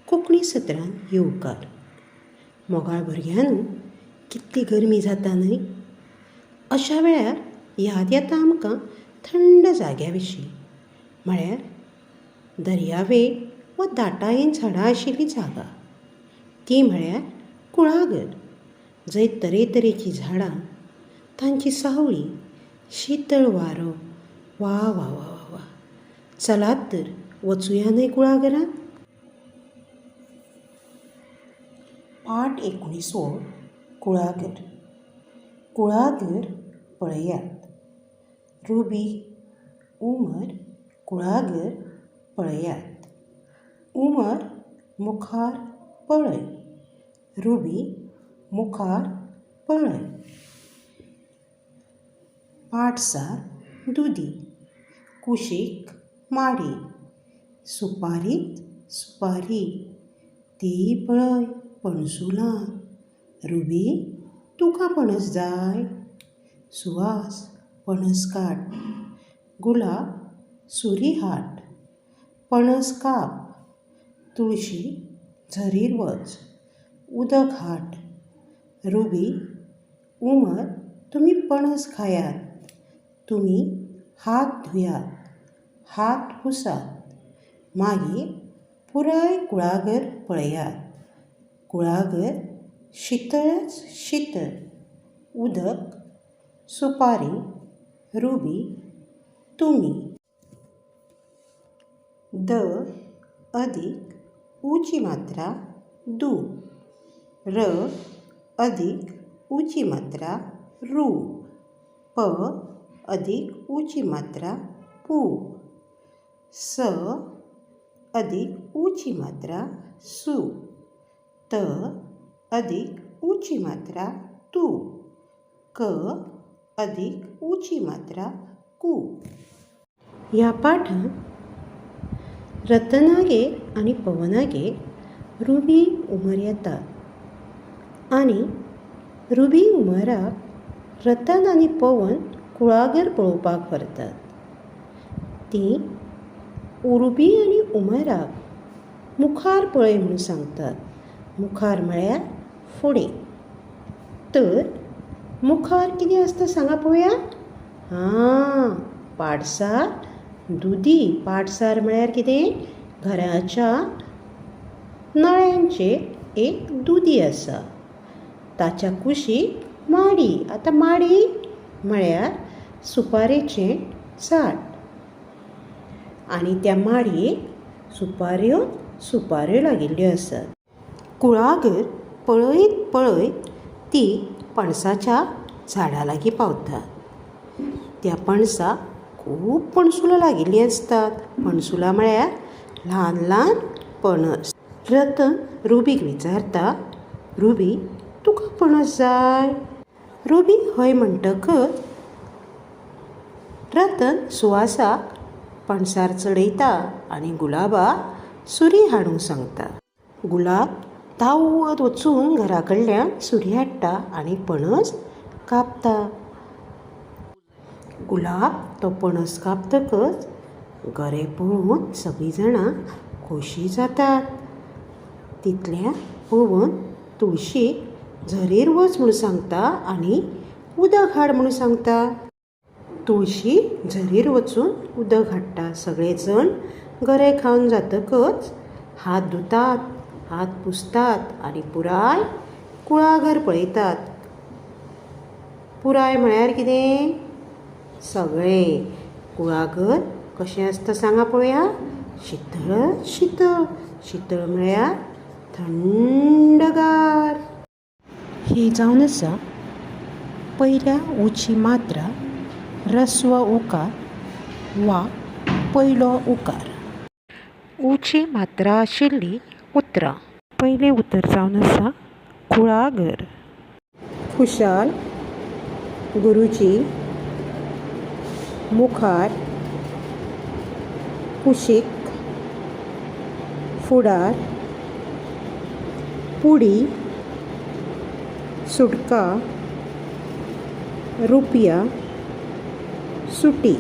कोंकणी सत्रान येवकार. मोगाळ भुरग्यांनो, कितली गरमी जाता न्हय? अशा वेळार याद येता आमकां थंड जाग्या विशीं, म्हळ्यार दर्यावेळ वा दाटायेन झाडां आशिल्ली जागा. ती म्हळ्यार कुळागर, जंय तरेतरेचीं झाडां, तांची सावळी, शितळ वारो. वा वा वा वा वा! चलात तर वचुया न्हय कुळागरांत. पाठ 19वो, कुळागर. कुळागर पळयात. रुबी, उमर, कुळागर पळयात. उमर, मुखार पळय. रुबी, मुखार पळय. पाटसार दुदी, कुशीक माडी, सुपारीत सुपारी, ती पळय पणसुलां. रुबी, तुका पणस जाय? सुहास, पणस काड. गुलाब, सुरी हाड. पणस काप. तुळशी, झरीर वच, उदक हाड. रुबी, उमर, तुमी पणस खायात. तुमी हात धुयात, हात पुसात. मागीर पुराय कुळागर पळयात. कुळागर शितळच शितळ. उदक, सुपारी, रुबी, तुमी. The अदीक ऊची मात्रा दू, र अदीक ऊची मात्रा रू, प अदीक ऊची मात्रा पू, स अदीक ऊची मात्रा सू, त अदीक ऊची मात्रा तू, क अदीक ऊची मात्रा कू. ह्या पाठांत रतनागेर आनी पवनागेर रुबी उमर येतात आनी रुबी उमराक रतन आनी पवन कुळागर पळोवपाक व्हरतात. तीं रुबी आनी उमराक मुखार पळय म्हूण सांगतात. मुखार म्हळ्यार फुडें. तर मुखार कितें आसता सांगा पळोवया. आं, पाडसार दुदी. पाडसार म्हळ्यार कितें? घराच्या नळ्यांचेर एक दुदी आसा, ताच्या कुशीक माडी. आतां माडी म्हळ्यार सुपारेचें झाड आनी त्या माडयेक सुपाऱ्यो सुपाऱ्यो लागिल्ल्यो आसात. कुळागर पळयत पळयत ती पणसाच्या झाडा लागीं पावतात. त्या पणसाक खूब पणसुलां लागिल्लीं आसतात. पणसुलां म्हळ्यार ल्हान ल्हान पणस. रतन रुबीक विचारता, रुबी, तुका पणस जाय? रुबी हय म्हणटकच रतन सुहासाक पणसार चडयता आनी गुलाबाक सुरी हाडूंक सांगता. गुलाब धांवत वचून घरा कडल्यान सुरी हाडटा आनी पणस कापता. गुलाब तो पणस कापतकच गरे पळोवन सगळीं जाणां खोशी जातात. तितल्यान पवन तुळशीक झरीर वच म्हूण सांगता आनी उदक हाड म्हूण सांगता. तुळशी झरीर वचून उदक हाडटा. सगळे जण गरे खावन जातकच हात धुतात, हात पुसतात आनी पुराय कुळागर पळयतात. पुराय म्हळ्यार कितें? सगळें. कुळागर कशें आसता सांगा पळोवया. शितळ शितळ. शितळ म्हळ्यार थंडगार. ही जावन आसा पयल्या ऊची मात्रा, ऱ्हस्व उकार वा पयलो उकार. ऊची मात्रा आशिल्लीं उतरां. पयलें उतर जावन आसा कुळागर. खुशाल, गुरुजी, मुखार, कुशीक, फुडार, पुडी, सुटका, रुपया, सुटी.